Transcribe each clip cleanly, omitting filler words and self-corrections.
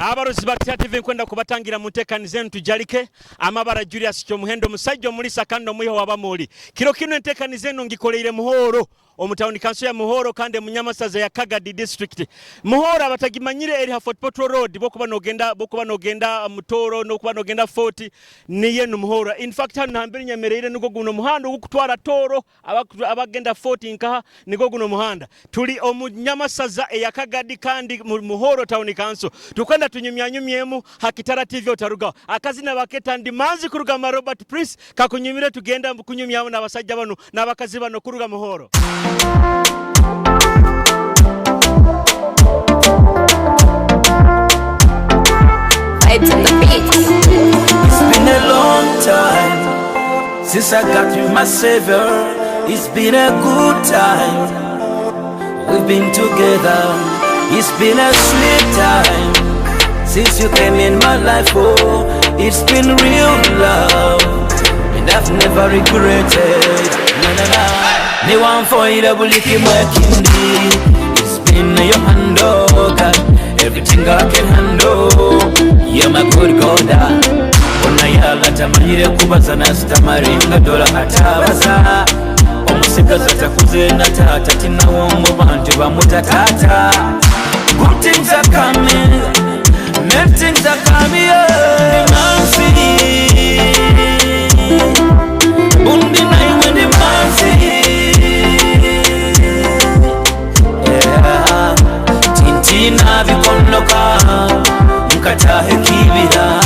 Abarozi ba Kitara TV nkwenda kubatangira mu ntekaniza enu tujalike amabara Julius Kyomuhendo omusajja omulisa kandi omwiha wabamoli. Kiro kino entekaniza enu ngikoleire Muhoro omu tawuni kanso ya Muhoro kandi emunyamasaza ya Kagadi district. Muhoro abatagimanyire eri ha Fort Portal Road bwokuba nogenda bwokuba nogenda Mutoro nokuba nogenda Fort niyo enu Muhoro. In fact hanu nambere nyemereire nugwo guno omuhanda ogukutwara Toro Abagenda Fort nkaha nigwo guno omuhanda. Tuli omu Nyamasaza eya Kagadi kandi mu Muhoro Town Council. Tukwenda tunyumyanyumyemu ha Kitara TV otarugaho. Akazina baketa Ndi Manzi kuruga mwa Robert Prince kakunyumire tugenda kunyumyamu n'abasajja banu n'abakazi banu kuruga Muhoro. Vibes on the beat. It's been a long time since I got you, my savior. It's been a good time. We've been together. It's been a sweet time since you came in my life. Oh, it's been real love, and I've never regretted. Na na na. Niwamfoire buli kimwe kindi. It's been your hand, oh God. Everything I can handle. You're my good God. Onayala tamanyire kubaza nasitamaringa dola atabaza omusigazi atakuze na taata tinawo mu bantu bamuta taata. Good things are coming, many things are coming, yeah. Mansi, undi naiwe ndi mansi. Yeah. Tintina bikonoka nkatahe kibira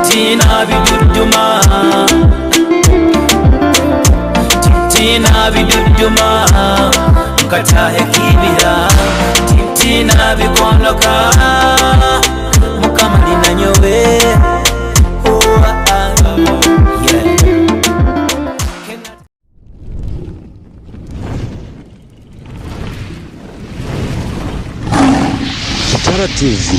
tintina biduduma tintina biduduma nkatahe kibira tintina bikonoka mukama linanyowe. Oh, ah, ah. Yeah. Kitara TV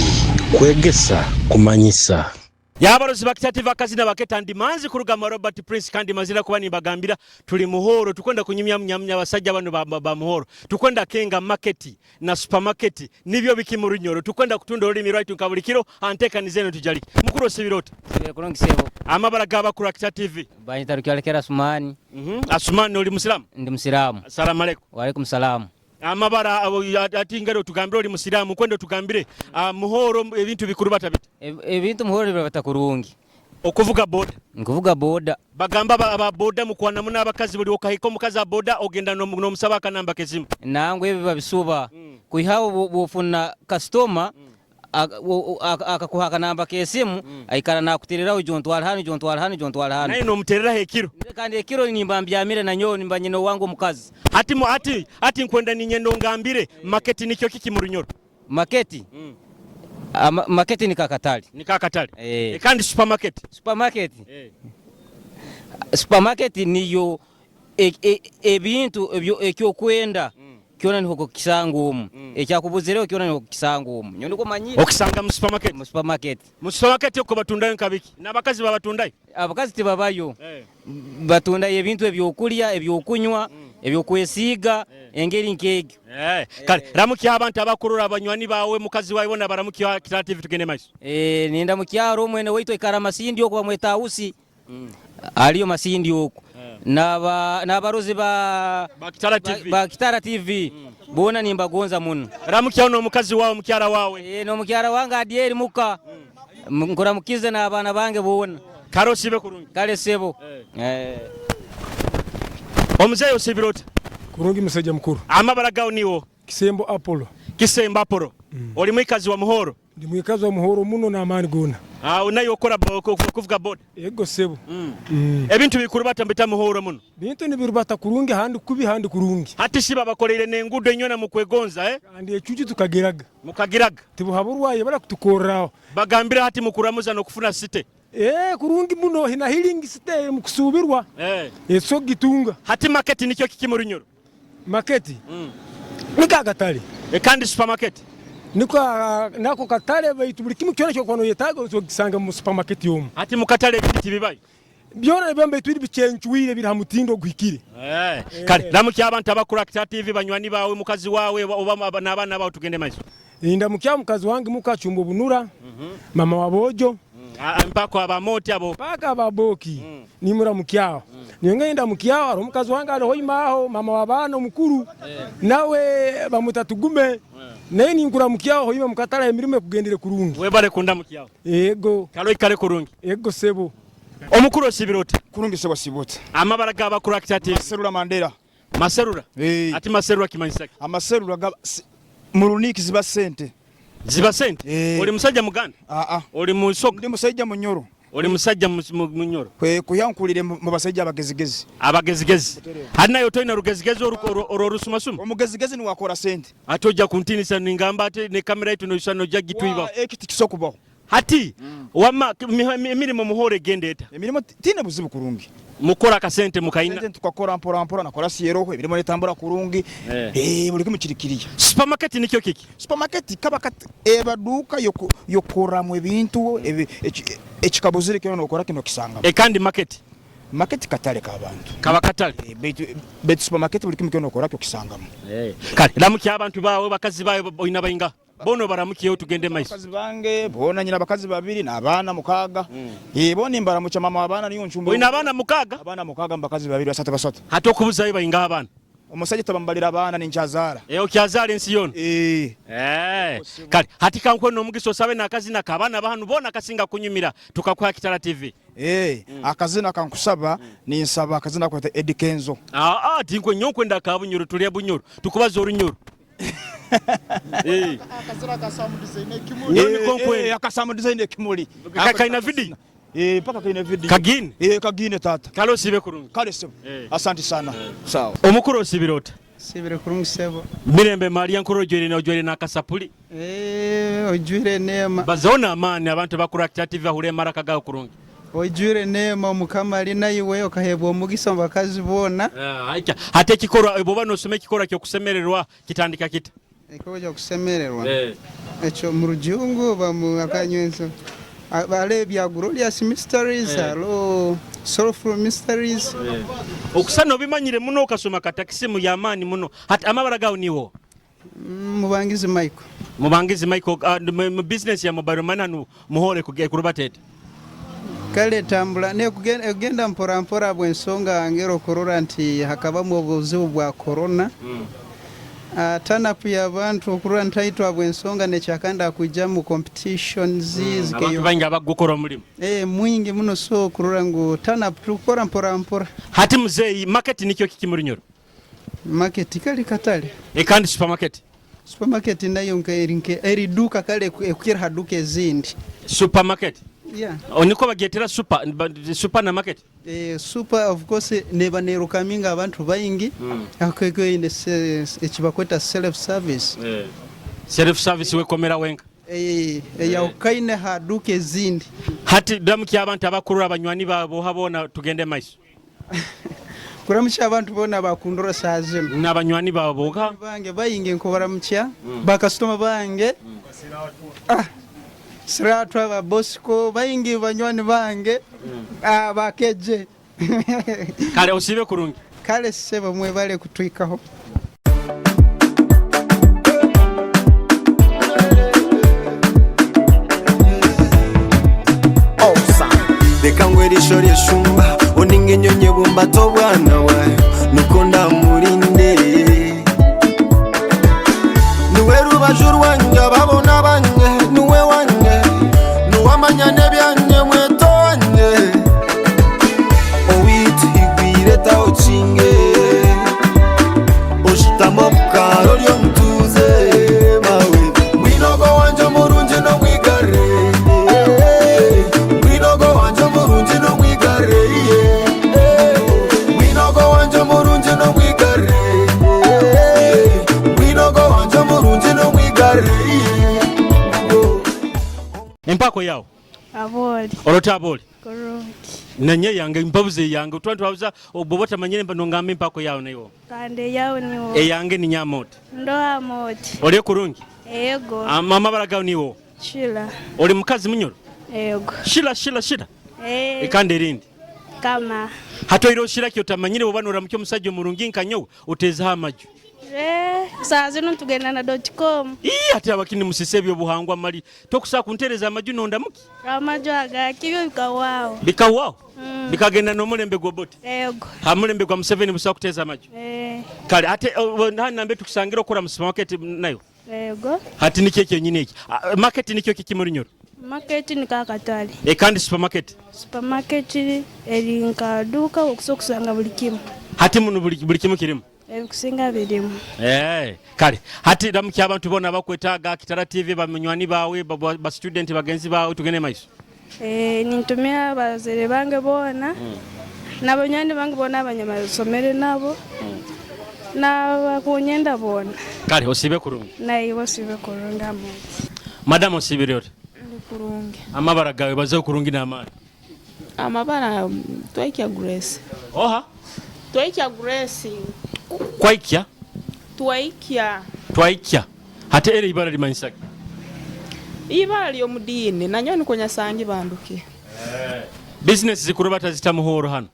kwegesa kumanyisa. Yabarozi ba Kitara TV akazina baketa Ndi Manzi kuruga mwa Robert Prince kandi mazira kuba nimbagambira tuli Muhoro tukwenda kunyumya munyamnya abasajja bano ba Muhoro tukwenda kenga market na supermarket nibyo biki mu Runyoro tukwenda kutunda olulimi lwaitu nka buli kiro antekaniza eno tujalike mukuru osibira ota? Sibire kurungi sebo. Amabara g'abakuru Kitara TV. Banyita Rukyalekera Asumani. Asumani oli musiramu? Ndi musiramu. Assalamu alaikum. Wa alaikum salamu. Amabara ati ngero otugambire oli musiramu kwenda otugambire Muhoro ebintu bikurubata bita? Ebintu Muhoro birabata kurungi. Okuvuga boda? Nkuvuga boda. Bagamba aba boda mukwanamu n'abakazi buli okahika omukazi a boda ogenda n'omusaba akanamba k'esimu. Nangwa ebi babisuba. Kwihaho bwofuna kasitoma akakuha akanamba k'esimu aikara nakutereraho ijo ntwara hanu ijo ntwara hanu ijo ntwara hanu. Naye n'omutereraho ekiro. Kandi ekiro nimba mbyamire na nyowe nimba nyine owange omukazi. Ati ati ati nkwenda ninyenda ongambire market nikyo kiki mu Runyoro? Market? Market ni kakatale. Ni kakatale. Kandi supermarket? Supermarket. Supermarket niyo ebintu ekyokwenda kyona niho okukisanga omu. Ekyakubuzireho kyona niho okukisanga omu. Nyowe nikwo manyire. Okisanga mu supermarket? Mu supermarket. Mu supermarket okwo batundayo nka biki? N'abakazi babatundayo? Abakazi tibabayo. Batundayo ebintu ebyokulya, ebyokunywa, ebyokwesiiga, engeri nk'egyo. Kale ramukya abantu abakurora abanywani bawe mukazi wawe bona baramukya Kitara TV tugende maiso. Nindamukyaro omwene waitu aikara Masindi okwo bamweta Ausi. Aliyo Masindi okwo. N'abarozi ba Kitara TV. Ba Kitara TV. Boona nimbagonza muno. Ramukyaho n'omukazi wawe mukyara wawe. N'omukyara wange Adieri muka. Nkuramukize n'abaana bange boona. Kale osiibe kurungi. Kale sebo. Omuzeeyi osiibire ota? Kurungi musajja mukuru. Amabara gawe niwo? Kisembo Apollo. Kisembo Apollo. Oli mwikazi wa Muhoro? Ndi mwikazi wa Muhoro muno n'amaani goona. Aho naye okora kuvuga boda? Ego sebo. Ebintu bikurubata mbita Muhoro muno? Bintu nibirubata kurungi handi kubi handi kurungi. Hati shi babakoleire n'enguudo inywena mukwegonza eh? Kandi ecucu tukagiraga. Mukagiraga? Tibuhaburwaye bara kutukorraho. Bagambira hati mukuramuza n'okufuna site? Kurungi muno hina healing site mukusubirwa. Eso gitunga. Hati market nikyo kiki mu Runyoro? Market niko akatale. Kandi supermarket? Niko nako katale baitu buli kimu kyona kyokuba noyetaaga okisanga mu supermarket omu. Hati mu katale ebintu tibibayo? Byona bibayo baitu biri bicencuire biri ha mutindo oguhikire. Kale ramukya abantu abakura Kitara TV banywani bawe mukazi wawe oba n'abaana bawe tugende maiso. Ndamukya mukazi wange muka Chumba Obunura, mama wa Bojo. Mpaka abamoti abo. Paka ababoki nimuramukyaho. Nyongeye ndamukyaho hariho omukazi wange ariho aho mama w'abaana omukuru nawe bamuta Tugume naye ninkuramukyaho hoima mukatale emirimo ekugendere kurungi. Webale kundamukyaho. Ego. Kale oikale kurungi. Ego sebo. Omukuru osibire ota? Kurungi sebo sibota. Amabara g'abakuru Akita TV. Maserura Mandela. Maserura? Ati maserura kimanyisa ki? Amaserura gaba mu runiki ziba sente. Ziba sente? Oli musajja muganda? Aa. Oli musoga? Ndi musajja munyoro. Oli musajja munyoro? Kwe kuyankulire mu basajja abagezigezi. Abagezigezi. Hati nayo toyina rugezigezi orwo rusumasuma? Omugezigezi niwe akora sente. Ate ojja kuntinisa ningamba ate ne kamera yaitu noyisa nojja gitwibaho. Eki tikisobola kubaho. Hati wamma emirimo muhoro egenda eta? Emirimo tiine buzibu kurungi. Mukora akasente mukaina? Sente tukakora mpora mpora nakora sieroho emirimo netambura kurungi. Buli kimu kiri kiriya. Supermarket nikyo kiki? Supermarket kaba eba duka yokoramu ebintu ekikabuzire kino nokora kino kisanga. Kandi market? Market katale k'abantu. Kaba katale. Baitu supermarket buli kimu kino okora kyo kisangamu. Kale ramukya abantu bawe bakazi bawe oina bainga. Bono baramukiyeho tugende maiso. Bakazi bange bona nyina bakazi babiri n'abaana mukaga. Bona mbaramucha mama abaana niyo nchumba. Oina abaana mukaga? Abaana mukaga mbakazi babiri basatu basatu. Hati okubuzayo bainga abaana. Omusajja tabambalira abaana ninkyazara. Okyazara ensi yona. Kale hati kankwe n'omugisa osabe n'akazina k'abaana bahanu bona kasinga kunyumira tukakuha Kitara TV. Akazina kankusaba ninsaba akazina kweta Eddy Kenzo. Tinkwe nyo nkwenda ka Bunyoro tulya Bunyoro tukubaza orunyoro. Akazina ka Sam Design ekimuli. Aka Sam Design ekimuli. Kaina video? Paka kaina video. Kagine? Kagine tata. Kale osibe kurungi. Kale sebo. Asante sana. Sawa. Omukuru osibire ota? Sibire kurungi sebo. Mirembe Maria nkuru ojwire na ojwire n'akasapuli. Ojwire neema. Bazona amaani abantu bakura Akita TV ahure maraka gawe kurungi. Ojwire neema omukama ali naiwe okahebwa omugisa mu bakazi boona. Hati ekikorwa bwoba nosoma ekikorwa ky'okusemererwa kitandika kita? Ekikorwa ky'okusemererwa. Ekyo mu rujungu oba mu akanywenso. Hariho ebya Glorious Mysteries, hariho Soulful Mysteries. Okusana obimanyire muno okasoma katakisimu y'amaani muno. Hati amabara gawe niwo? Mubangizi Michael. Mubangizi Michael, mu business ya mobile money hanu muhore kurubatete. Kale tambula nekugenda mpora mpora bw'ensonga ngero okurora nti hakabamu obuzibu bwa corona. Turn-up y'abantu okurora ntaitwa bw'ensonga nekyakanda kujja mu competitions Abantu baingi abagukora omulimu. Mwingi muno so okurora ngu turn-up tukora mpora mpora. Hati muzeeyi market nikyo kiki muri Nyoro? Market kali katale. Kandi supermarket? Supermarket nayo eri duka kale ekukira ha duka ezindi. Supermarket? Yeah. Niko bagyetera super na market? Super of course neba nerukaminga abantu baingi. Akwekwe ine ekibakweta self service. Self service wekomera wenka. Yawukaine ha duka ezindi. Hati damuki abantu abakuru abanywani babo habona tugende maiso. Kuramukya abantu bona bakundura saa zino. N'abanywani babo bonka? Bange bayingi nkubaramukya. Bakasitoma bange. Siratwa ba Bosco bayingi banywani bange. Bakeje. Kale osibe kurungi. Kale sebo mwebale kutwikaho. Reka ngwerisho ryeshumba oninga enyonyi ebumbata obwana bwayo nuko ndamurinde niwe rubaju rwanjye ababona banye niwe wanye niwamanya n'ebyanye mweto wanye owitu igwire taokinge oshitama omukaro ry'omutuuze mawe mwinogo wanje omurungi n'omwigare mwinogo wanje omurungi n'omwigare mwinogo wanje omurungi n'omwigare mwinogo wanje omurungi n'omwigare Empako yawo? Aboli. Orota aboli? Kurungi. Nanye yange mpabuze yange otwantu twabuza oboba tamanyire mba nongamba empako yawo nayo. Kande yawo niwo. Eyange ni nyamoti. Ndoha moti. Oli kurungi? Ego. Amabara gawo niwo? Shila. Oli mukazi munyoro? Ego. Shila shila shila. Ekande erindi. Kama. Hatoiro shila kyo tamanyire oba noramukyo omusajja omurungi nka nyowe otezaho amaju. Saa zino tugenda na .com. Ii, ate abakini musise ebyobuhangwa mali tokusaa kuntereza amaju nondamuki. Amaju agakibyo bikawaawo. Bikawaawo. Bikagenda n'omulembe gw'Obote. Ego. Ha mulembe gwa Museveni busobola kuteeza amaju. Kale ate nambe tukusangira okora mu supermarket nayo. Ego. Hati nikyo kyenyini eki. Market nikyo kikimurunyoro. Market ni kakatale. Kandi supermarket. Supermarket eri nka duka okusobola kusanga buli kimu. Hati muno buli kimu kirimu. Ebikusinga birimu. Kale hati ramukya abantu bona bakwetaaga Kitara TV, bamunywani bawe, ba student bagenzi bawe, tugende maiso. Nintumira abazere bange bona n'abanywani bange bona abanyamasomere nabo n'abakunyenda bona. Kale osibe kurungi. Naiwe osibe kurungi amu. Madam osibire oti? Ndi kurungi. Amabara gawe baze kurungi n'amaani. Amabara Twaikya Grace. Oha? Twaikya Grace. Kwaikya? Twaikya. Twaikya. Hati ere ibara limanyisaki? Ibara ly'omudiini nanyo niko nyasangi banduki. Business zikurubata zitamuhoro hano.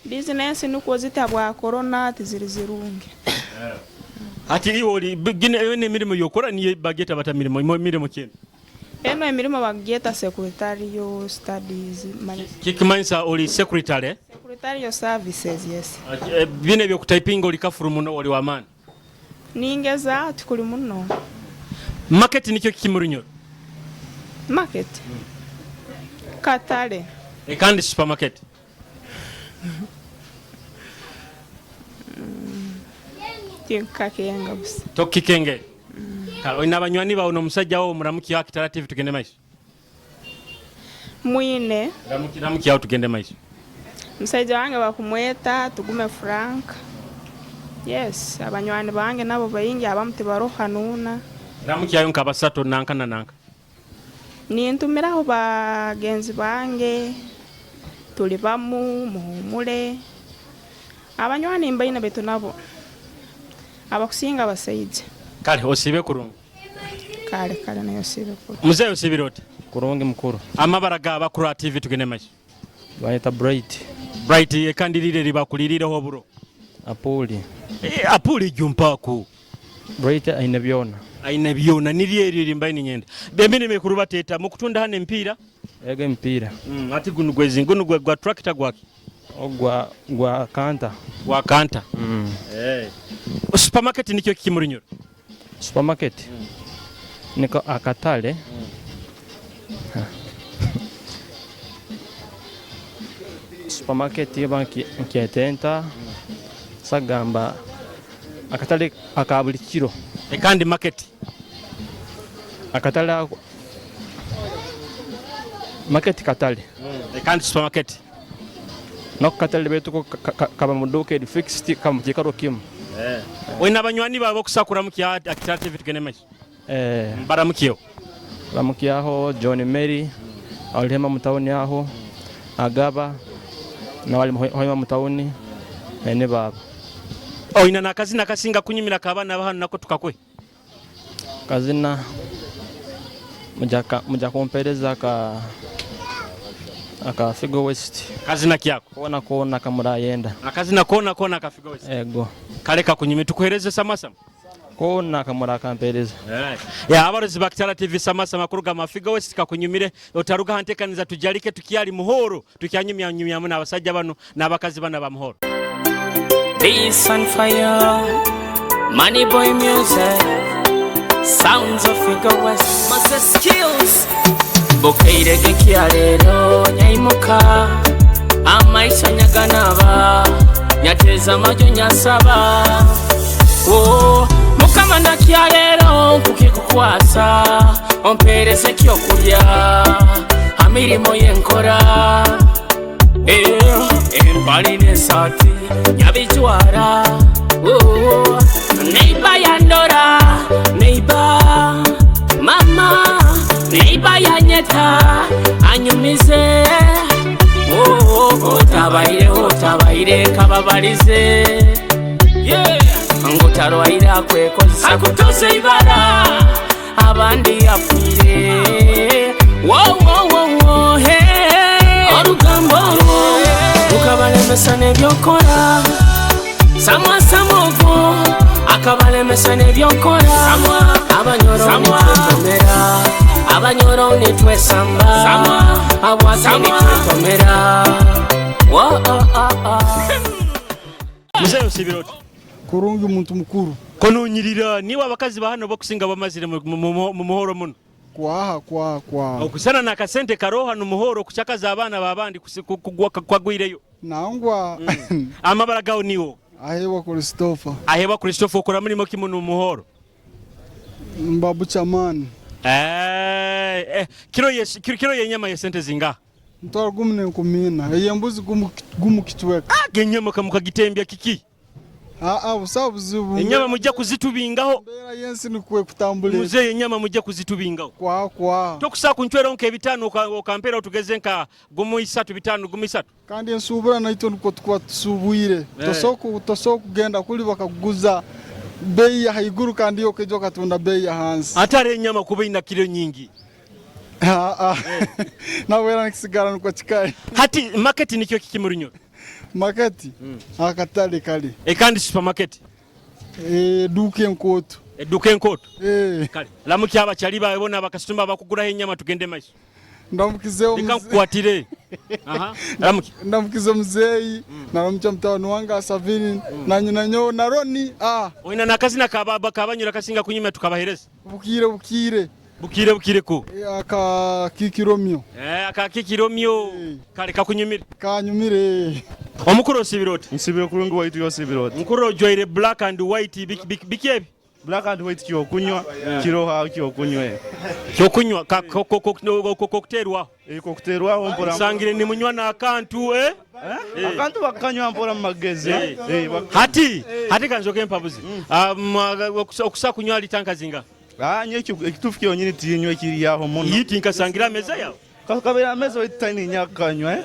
Business nukwo zitabwa corona tiziri zirungi. Hati iwe oli gine ene emirimo yokora niyo bageta bata mirimo kintu. Eno emirimo bageta secretarial studies. Kikimanyisa oli secretary? Secretarial services, yes. Bine byo kutyping oli kafuru muno oli wa maani. Ningeza tukuli muno. Market nikyo kikimurunyoro. Market. Katale. Kandi supermarket. Tinkakenga busa. Tokikenge. Kale olina abanywani bawe n'omusajja wo muramuki wa Kitara TV tugende maiso. Mwine. Ramuki yawe tugende maiso. Musajja wange bakumweta Tugume Frank. Yes, abanywani bange nabo baingi abamu tibaroha nuuna. Ramuki yayo nka basatu nanka na nanka. Nintumiraho bagenzi bange tuli bamu muhumure. Abanywani mbaine betu nabo abakusinga basaija. Kale osibe kurungi. Kale kale nayo osibe kurungi. Muzeeyi osibire oti? Kurungi mukuru. Amabara ga Bakura TV tugende maiso. Bayita Bright. Bright ekandirire libakulirireho oburo. Apuli. Apuli jumpaku. Bright aine byona. Aine byona niryo eryo limbaini nyenda. Bembine mikuru bateta mukutunda hano empira. Ego empira. Ati gunu gwezi gunu gwa tractor gwaki. Ogwa gwa kanta. Gwa kanta. Supermarket nikyo kikimurunyoro. Supermarket. Niko akatale. Supermarket yoba nkyetenta sagamba akatale aka buli kiro. Kandi market. Akatale ako market katale. Kandi supermarket. Nako katale betuko kaba muduka eri fixed kaba mu kikaro kimu. Oyina abanywani bawe bokusakura mu kya Kitara TV tugende maiso. Baramukiyo. Baramukiyaho John Mary alihema mutawuni aho Agaba na wali hoima mutawuni ene baba. Oyina nakazina kasinga kunyumira kabana bahano nako tukakwe. Kazina muja kumpereza aka Figo West. Kazina kyako. Kona kona kamurayenda. Akazina kona kona ka Figo West. Ego. Kale kakunyumira tukuhereze samasama. Kona kamura kampereza. Ya abarozi ba Kitara TV samasa makuru ga Mafigo West kakunyumire otaruga hantekaniza tujalike tukyali muhoro tukyanyumya nyumya muna abasajja bano n'abakazi bana ba muhoro. Peace and fire, money boy music, sounds of Figo West, Master skills. Bukeirege kyalero nyaimuka, amaisha nyaganaba, nyateza amajo nyasaba. Oh, mukama ndakyalero nkukikukwasa, ompereze ekyokulya, amirimo yenkora. Empali n'esaati nyabijwara. Oh, neiba yandora, neiba mama, neiba yanyeta anyumize. Oh, otabaire otabaire kababalize. Yeah. Ngotarwaire akwekozesa akutoze ibara abandi afiire. Wo wo wo wo hey. Orugambo rukabalemesa n'ebyokora samwasamu ogwo Okabalemesa n'ebyonkora. Abanyoro nitwetomera, abanyoro nitwesamba, abwate nitwetomera. Wo, oh, oh, oh. Muzeeyi, osiibire oti? Kurungi, muntu mukuru. Konunyirira niwe abakazi ba hano bokusinga bamazire mu muhoro muno. Kwaha kwaha kwaha. Okusana n'akasente karoho hanu muhoro kucakaza abaana b'abandi kugwa kwagwireyo. Nangwa. Amabara gawe niwo? Ahebwa Christopher. Ahebwa Christopher, okora mulimo ki muno muhoro? Mba butcherman. Kiro y'enyama y'esente zingaha? Mutwaro gumu n'enkumi ina. Ey'embuzi gumu kicweka. Enyama mukagitembya kiki? Aa, busaho buzibu. Enyama mujja kuzitubingaho. Embeera y'ensi nikwo ekutambula. Muzeeyi, enyama mujja kuzitubingaho. Kwaha kwaha. Tokusobola kuncweraho nk'ebitaano okamperaho tugeze nka gumu isatu bitaano gumu isatu? Kandi ensuubura naitwe nukwo tukuba tusuubwire. Tosobora kugenda kuli bakakuguza beeyi ya haiguru kandi iwe okaija okatunda beeyi ya hansi. Ate hariho enyama kuba ina kiro nyingi. Aa, nabwo era nikisigara nukwo kikali. Hati market nikyo kiki mu Runyoro? Market akatale kali. Kandi supermarket? Eduuka enkooto. Eduuka enkooto? Kale ramukya abakyali bawe bona abakasitoma abakuguraho enyama tugende maiso. Ndamukizeho. Leka nkukwatire. Aha. Ramuki. Ndamukize muzeeyi, naramukya mutabani wange Asavini, na nyina nyowe na Roni. Ah. Oina n'akazina kabanyura kasinga kunyumya tukabahereza? Bukiire bukiire. Bukiire bukiire ku? Aka Kikiromyo. Aka Kikiromyo. Kale kakunyumire? Kanyumire. Omukuru osibire oti? Nsibire kurungi, waitu yosibire oti? Mukuru ojwaire black and white, biki ebi? Black and white kyokunywa, kiroho aho kyokunywa. Kyokunywa kokuterwaho? Kokuterwaho mpora. Nsangire nimunywa n'akantu eh? Akantu bakanywa mpora mu magezi. Hati kanzoke mpabuze. Okusa kunywa litanka zinga? Nyo ekitufu kyonyini tinywa ekiri aho muno. Yiti nkasangira ameza yawe. Kabeera ameza waitu tani nyakanywa.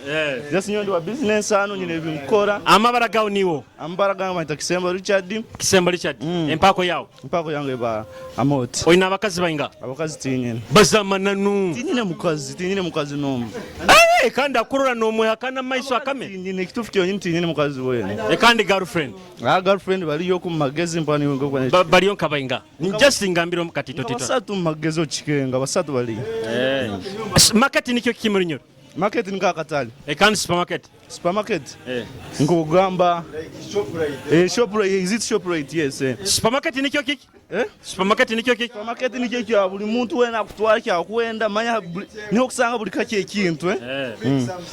Just nyo ndi wa business hano nyine ebinkora. Amabara gawe niwo? Amabara gange banyita Kisembo Richard. Kisembo Richard. Empako yawe? Empako yange eba Amoti. Oyina abakazi bainga? Abakazi tinyine. Baza amananu. Tinyine mukazi, tinyine mukazi n'omu. Kandi akurora nomwehakana amaiso akame. Tinyine ekitufu kyonyini tinyine mukazi wena. Kandi girlfriend? Girlfriend bariyo ku magezi mpani ngo. Bariyo nkabainga. Just ngambira omu katito tito. Basatu mu magezi okikenga basatu bali. Market nikyo kiki muri Nyoro? Market ni kakatale. Kandi supermarket? Supermarket. Nkugamba Shoprite, is it Shoprite? Yes. Supermarket nikyo kiki? Supermarket nikyo kiki? Supermarket nikyo kya buli muntu wena akutwara kyakwenda manya niho kusanga buli kake ekintu.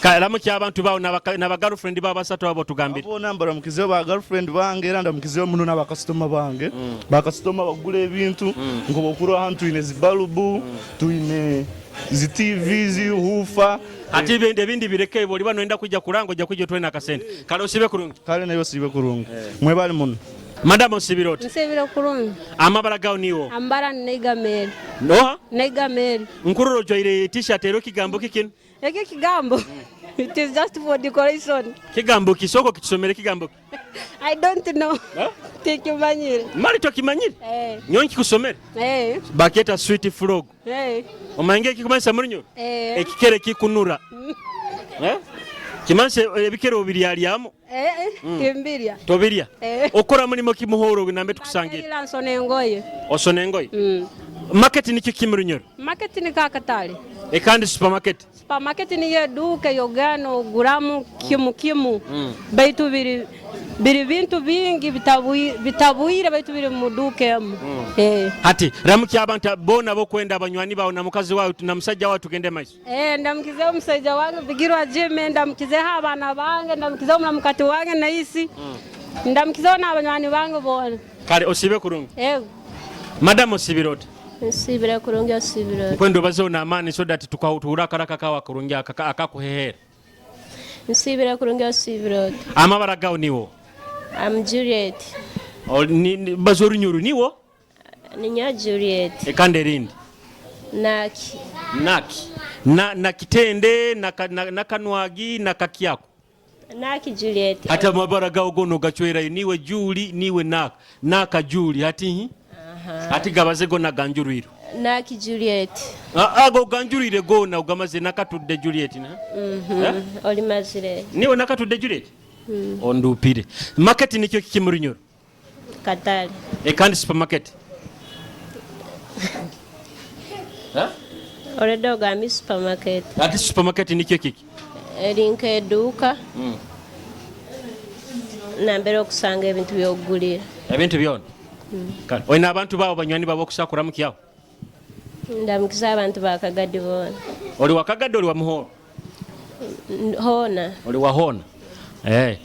Kale ramukya abantu bawo n'aba girlfriend babo basatu abo tugambire. Abo nambara mukizeho ba girlfriend bange era ndamukizeho muno n'abakasitoma bange. Bakasitoma bagula ebintu ngo bokuru ahantu twine zibalubu, twine zi TV, zi hufa. Ati ebindi bireke boli bano enda kujja kulanga ojja kujja otwena akasente. Kale osibe kurungi. Kale nayo osibe kurungi. Mwebali muno. Madam osibire oti? Nsibire kurungi. Amabara gawe niwo? Ambara Neiga Mary. Noha? Neiga Mary. Nkururo ojwaire t-shirt ero kigambo kikino? Ekyo kigambo. It is just for decoration. Kigambo kisoko kitusomere kigambo. I don't know. Tikimanyire. Mali tokimanyire? Nyowe nkikusomere? Baketa sweet frog. Omanyi ekikumanyisa muri Nyoro? Ekikere kikunura. Kimanyisa ebikere obiryalyamu? Timbirya. Tobirya? Okora mulimo ki muhoro nambe tukusangira? Ila nsona engoye. Osona engoye? Market nikyo ki muri Nyoro? Market ni kakatale. Kandi supermarket? Supermarket niyo eduka yogana oguramu kimu kimu. Baitu biri bintu bingi bitabwire baitu biri mu duka emu. Hati ramukya abantu bona bokwenda abanywani bawe na mukazi wawe na musajja wawe tugende maiso. Ndamukizeho omusajja wange Bigirwa Jimmy, ndamukizeho abaana bange, ndamukizeho mukati wange Naisi. Ndamukizeho n'abanywani bange bona. Kale osibe kurungi. Madam osibire oti? Nsibire kurungi, osibire oti? Nkwenda obazeho n'amaani so that tukahura akaraka kawe kurungi akakuhehera. Nsibire kurungi, osibire oti? Amabara gawe niwo? I'm Juliet. Baza orunyuru niwo? Ninya Juliet. Kandi erindi? Naki. Naki. Na kitende, na kanwagi, na kakyako. Naki Juliet. Hati amabara gawe gono gachwerayo niwe Julie, niwe Naka. Naka Julie hati? Hati gabaze gona ganjurwire. Naki Juliet. Ago ganjurwire gona ugamaze nakatudde Juliet na? Oli mazire. Niwe nakatudde Juliet? Ondupire. Market nikyo kiki muri Nyoro? Katale. Kandi supermarket. Already ogambye supermarket. Ati supermarket nikyo kiki? Eri nk'eduuka nambere okusanga ebintu by'okugulira. Ebintu byona. Kale olina abantu baabo banywani baabo okusobola kuramukyaho? Ndamukiza abantu ba Kagadi boona. Oli wa Kagadi oli wa Muhoro? Hoona. Oli wa hoona.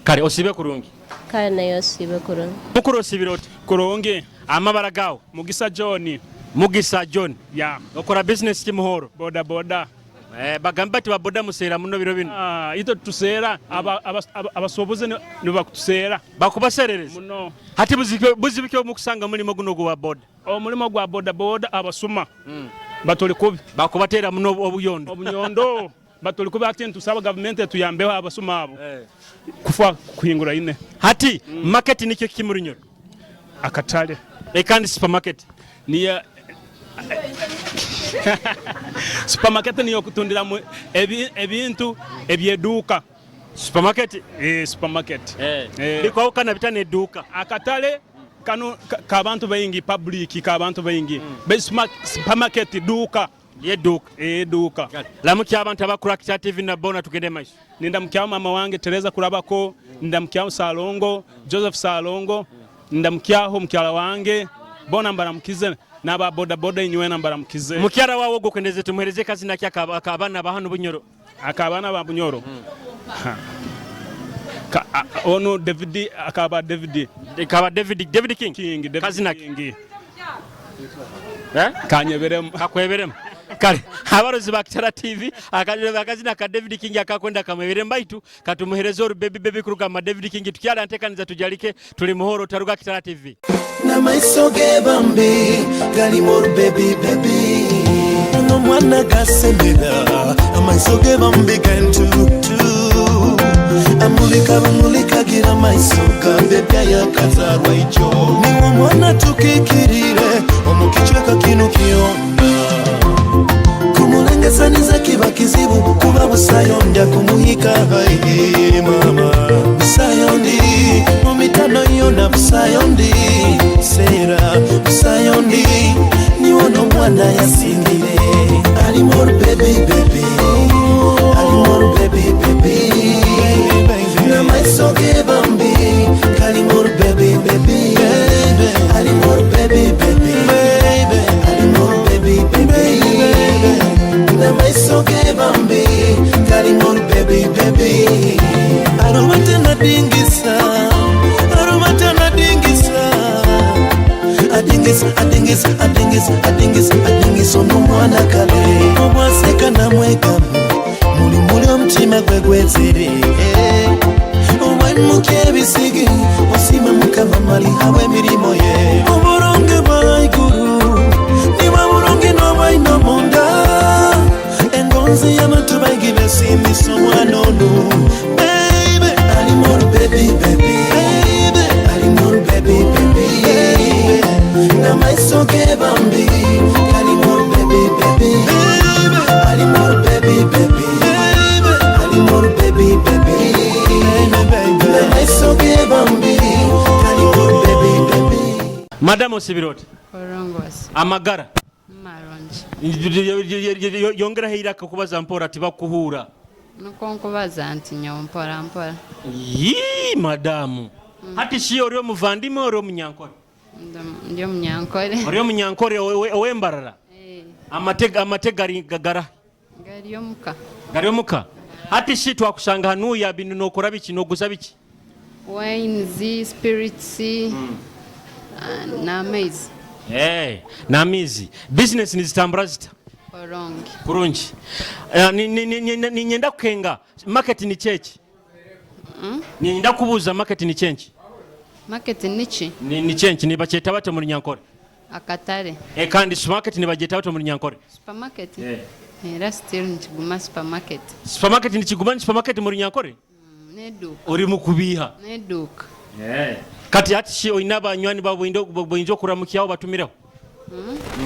Kale osiibe kurungi. Kale naye osiibe kurungi. Mukuru osiibire ota? Kurungi. Amabara gaawe? Mugisa John. Mugisa John. Ya. Okora business ki Muhoro? Boda boda. Bagambe bati ba boda museera muno biro binu. Itwe tutuseera, abasuubuzi nibo bakutuseera. Bakubaseerereza? Muno. Hati buzibu ki obumukusanga mulimo guno ogwa boda? Omulimo gwa boda boda abasuma batuli kubi. Bakubateera muno obuyondo. Obunyondo batuli kubi hati nitusaba gavumenti etuyambeho abasuma abo kufa kuhingura ine. Hati market nikyo kiki murunyoro? Akatale. Kandi supermarket? Niyo supermarket niyo okutundiramu ebintu ebyeduuka. Supermarket? Supermarket. Bikwawukana bita n'eduuka? Akatale kano k'abantu baingi, public k'abantu baingi. Baitu supermarket duuka. Yeduuka. Eduuka. Ramukya abantu abakura Kitara TV na bona tugende maiso. Nindamukyaho mama wange Tereza Kurabako, ndamukyaho Salongo, Joseph Salongo, ndamukyaho mukyala wange, bona mbaramukize n'aba boda boda inywena mbaramukize. Mukyara wawe ogwo kwendeze tumuhereze kazina ki ak'abaana ba hanu Bunyoro? Ak'abaana ba Bunyoro. Onu David akaba David. Akaba David, David King. King, David Kazina ki? King. Kanyeberemu. Kakweberemu. Kale abarozi ba Kitara TV akazina ka David King akakwenda kamweberemu baitu katumuhereze oru baby baby kuruga ma David King tukyala ntekaniza tujalike tuli muhoro taruga Kitara TV. N'amaiso ge bambi galimu baby baby. Ono mwana gasemera amaiso ge bambi gentutu. Amulika bamulika gira amaiso gambe byayakazarwa ijo. Niwo mwana tukikirire omukichweka kinu kyonna. Kumulengesaniza kiba kizibu kuba busayondya kumuhika haihi mama. Busayondi mu mitano yonna busayondi sera busayondi niwo n'omwana yasingire. Ali more baby baby, ali more baby baby. N'amaiso ge bambi kali more baby baby. Ali more baby baby, ali more baby baby. N'amaiso ge bambi kali more baby baby. Arumata na dingisa, arumata na dingisa. Adingisa, adingisa, adingisa, adingisa, adingisa ono mwana kale. Obwaseka namwekamu, muli muli omutima gwe gwezere. Obwemuka ebisige, osima Mukama mali habwe emirimo ye. Oburonge bwa iguru, nibwo burungi n'obwaine omunda. Engonzi y'abantu baingi beesiimisa omwana onu. Baby, ali more baby baby. Baby, ali more baby baby. N'amaiso ge bambi kali more baby baby. Ali more baby baby. Ali more baby baby. N'amaiso ge bambi kali more baby baby. Madam osibire ota? Orongosi. Amagara. Marungi. Yongeraho eiraka kubaza mpora tibakuhuura. Nukwo nkubaza nti nyowe mpora mpora. Yii madamu. Hati shi ori omuvandimwe ori omunyankore? Ndi omunyankore. Ori omunyankore ow'embarara? Amate gari gara? Gari omuka. Gari omuka. Hati shi twakusanga hanuya binu nokora biki noguza biki? Wines, spirits, n'amaizi. N'amaizi. Business nizitambura zita? Kurungi. Kurungi. Ninyenda kukenga market ni cheki? Ninyenda kubuuza market ni chenki? Market niki? Ni chenki nibakyeta bata mu Runyankore? Akatale. Kandi supermarket nibagyeta bata mu Runyankore? Supermarket? Era still nikiguma supermarket. Supermarket nikiguma ni supermarket mu Runyankore? N'eduuka. Ori mu kubiiha. N'eduuka. Kati hati shi oine abanywani boyinza okuramukyaho batumireho?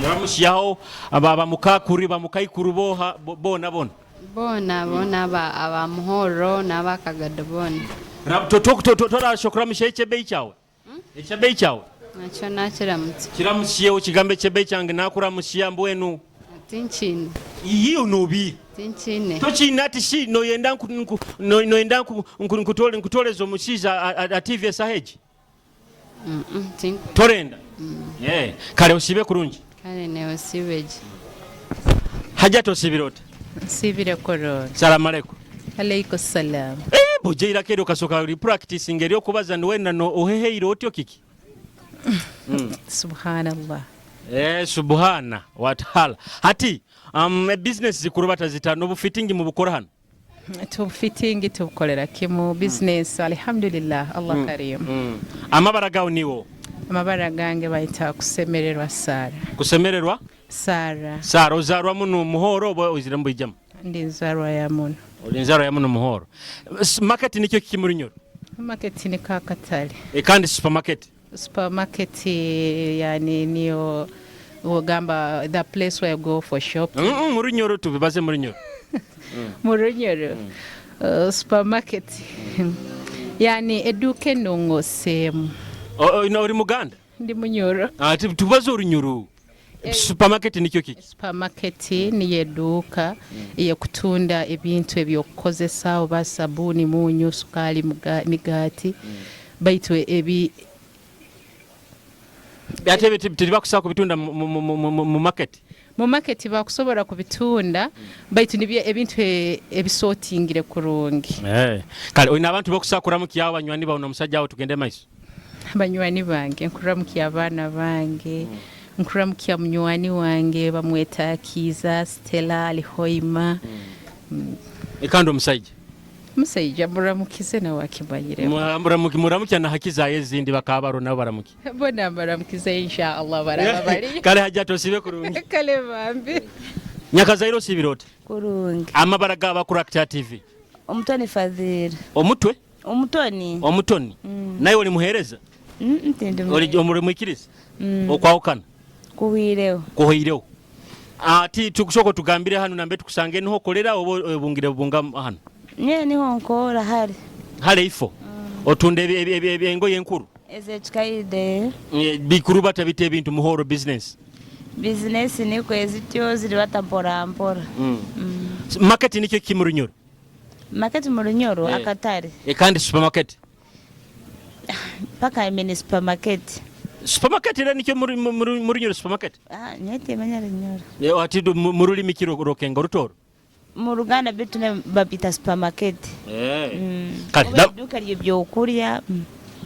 Ramusyaho abamukakuri bamukaikuru boha bona bona. Bona bona aba Muhoro n'abakagado bona. Torasha okuramusyaho ekyebeyi kyawe? Ekyebeyi kyawe? Nakyo nakiramutsa. Kiramusyeho kigambo ekyebe kyange nakuramusya mbwenu. Tinkine. Iyo nobi. Tinkine. Tokiine ati shi noyenda nku, nku, noyenda nku, nku, nkutole, nkutoleza omushaija a TV esaha egi? Tinkwenda. Torenda? Yeah. Kare osiibe kurungi. Kare newe osiibe gye. Hajati osiibire ota? Nsiibire kurungi. Salamu aleikum. Aleiko salamu. Eh, buja eiraka eryo okasoka ori practicing ery'okubaza niwena no oheheire otyo kiki? Subhanallah. Eh, subhana wataala. Hati business zikurubata zita n'obufitingi mubukora hanu? Tubufitingi tubukolera kimu business alhamdulillah Allah karim. Amabara gawe niwo? Amabara gange bayita Kusemererwa Sara. Kusemererwa? Sara. Sara ozarwa muno Muhoro oba oizire mubwijamu? Ndi nzarwa ya muno. Ori nzarwa ya muno Muhoro. Market nikyo kiki muri Nyoro? Market ni kakatale. E, kandi supermarket? Supermarket yani niyo ogamba the place where you go for shopping. Muri Nyoro tubibaze muri Nyoro. Mu Runyoro supermarket yani eduka enongoseemu. Ori Muganda? Ndi Munyoro. Ah, tubaze Orunyoro. Supermarket nikyo kiki? Supermarket niyo eduuka eyekutunda ebintu ebyokukozesa oba sabuni, munyu, sukali, migaati baitu ebi ate ebyo tibakusobola kubitunda mu market? Mu market bakusobola kubitunda baitu nibyo ebintu ebisotingire kurungi. Kale olina abantu bokusobola kuramukya banywani bawe n'omusajja awo tugende maiso. Banywani bange nkuramukya abaana bange, nkuramukya munywani wange bamweta Kiza Stella Alihoima. Kandi omusajja? Omusajja muramukize nawe akimanyire. Muramukya na haki zaye ezindi bakaba baro nabo baramuki. Bona baramukize inshallah baraba bari. Kale hajja osibe kurungi. Kale bambi. Nyakazairo osibire ota? Kurungi. Amabara gaba ku Rakta TV. Omutoni Fadhili. Omutwe? Omutoni. Omutoni. Naye oli muhereza? Tindi Oli omuri mwikiriza? Okwawukana? Kuhwireho. Kuhwireho. Ati tukusoko tugambire hano nambe tukusange niho kolera oba obungire bunga hano. Nye niho nkora hali. Hale ifo. Otunda engoye enkuru. Ezekikaide. Bikuru batabite ebintu Muhoro business. Business niko ezityo ziri bata mpora mpora. Market nikyo ki mu Runyoro? Market mu Runyoro akatare. Kandi supermarket. Paka mini supermarket. Supermarket era nikyo mu Runyoro supermarket? Ah, nyete manya Runyoro. Ati mu rulimi ki rokenga rutoro? Mu Ruganda bitu ne babita supermarket. Kale Duka ly'ebyokulya.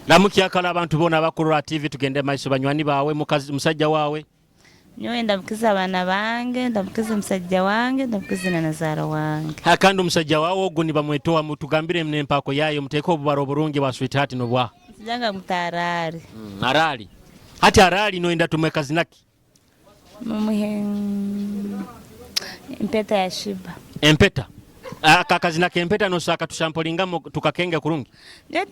Lamukyakala abantu bona abakurura TV tugende maiso banywani bawe musajja wawe. Nyowe ndamukiza abaana bange, ndamukiza omusajja wange, ndamukiza na nazaara wange. Ha, kandi omusajja wawe ogwo nibamwetowa mutugambire n'empako yayo muteeke obubaro oburungi bwa sweetheart nobwa. Sijanga mutarari. Arali. Hati arali noenda tumweka zinaki? Mumuhe empeta ya Shiba. Empeta. Akakazina kempeta nosaka tushampolinga tukakenge kurungi. Nyowe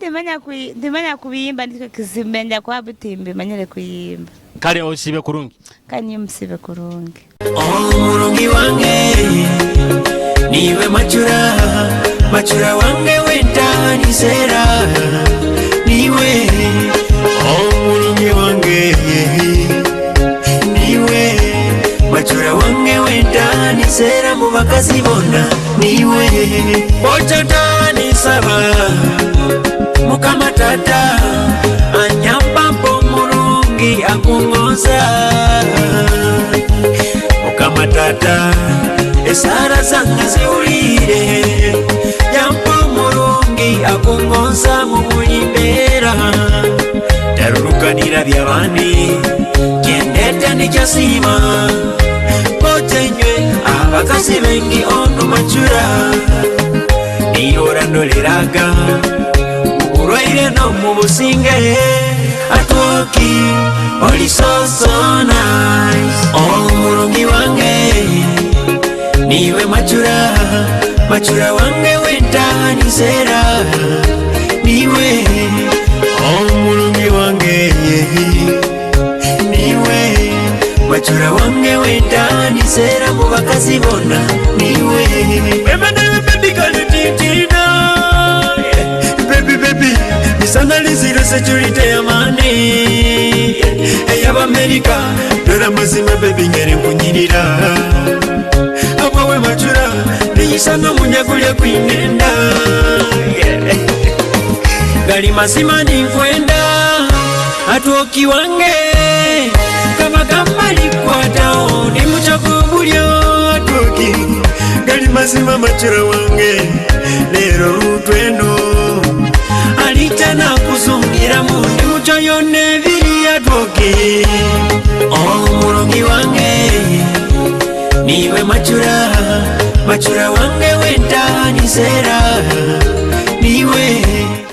timanya kubiyimba ndiko kizimenya kwa butimbi manyere kuyimba. Kale osibe kurungi. Kanyi musibe kurungi. Omurungi wange niwe machura machura wange wentanisera niwe omurungi wange niwe machura wange wentanisera mu bakazi bona niwe ochotanisaba mukama tata anyamba mpo murungi akungoza mukama tata esara zange ziwulire yampa omurungi akungonza mu buli mbeera tarurukanira byabandi kyendeta nikyasiima potenywe abakazi bengi ono macura niyorandoleraga mu bulwaire no mu businge atwoki oli so so nice omurungi wange niwe machura machura wange wentanisera niwe omurungi wange niwe machura wange wentanisera mu bakazi bona niwe baby baby misanaliziro security ya mani Amerika dora mazima bebi ngeri nkunyirira abwawe macura niyisanga munyagulya kwinenda. Yeah. Gali mazima ninkwenda atwoki wange kabagamba likwatawo ndi mukyakubulyo atwoki gali mazima macura wange lero lutwendo alitana kuzungiramu ndi muco yonna ebiri atwoki omulungi wange niwe macura macura wange wentanisera niwe.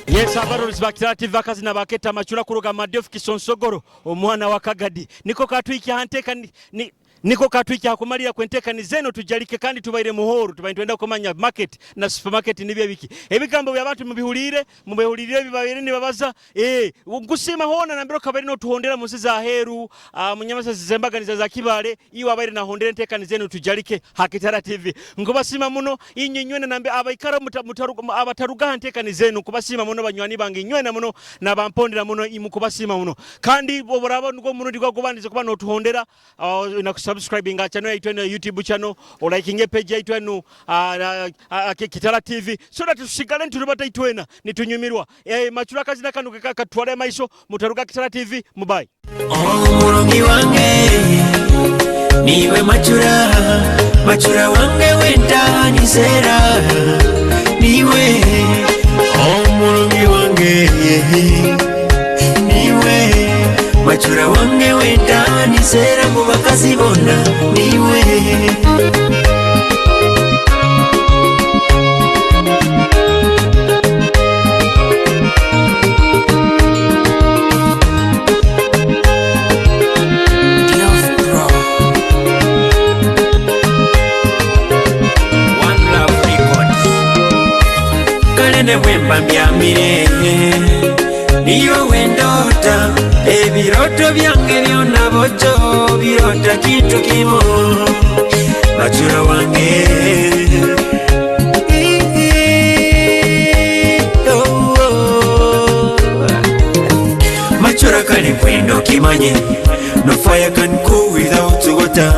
Yes, abarorizi ba Kitara TV akazina baketa Machura kuruga Madiof Kisonsogoro omwana wa Kagadi niko katwikya hanteka ni, niko katwikya kumalira kwentekani zeno tujalike kandi tubaire muhoro tubaire twenda kumanya market na supermarket nibyo biki ebigambo by'abantu mubihulire mubihulire bibaire nibabaza ngusima hona nambero kabari no tuhondera munsi za heru munyamasa zembaganiza za Kibale iwe abaire nahondera entekani zeno tujalike ha Kitara TV ngubasima muno inye nywena nambe abaikara abataruga ntekani zenu kubasima muno banywani bange nywena muno nabampondera muno imukubasima muno kandi oboraba nuko muno ndikwa kubandiza kuba notuhondera na kusubscribing channel yaitu eno YouTube channel o liking page yaitu eno Kitara TV so that tusigale ntulibata itwena nitunyumirwa Machura kazina kanu katwale maiso mutaruga Kitara TV mubai. Omulungi wange niwe Machura Machura wange wentanisera niwe omulungi wange niwe Machura wange wentanisera mu bakazi bonna niwe. One Love Records. Kale ne bwemba mbyamire niyo wendota ebiroto byange byonna bojjo birota kintu kimu Machura wange. Oh, oh. Machura kale kwendo kimanye no fire can cool without water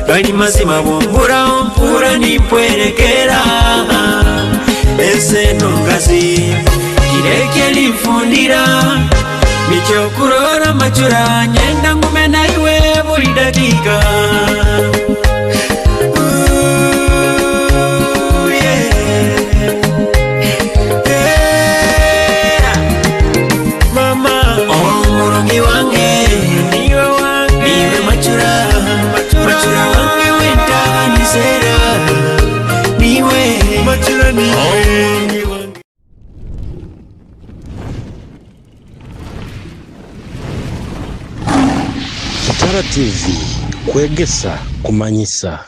gali mazima bwombura ompura nimpwerekera ensi eno ngazi kireke linfundira nikyokurora Machura nyenda ngume naiwe buli dakika. Ooh, yeah. Yeah. Mama omulungi wange niwe Machura Machura wange wentanisera niwe Machura niwe. Kitara TV kwegesa kumanyisa.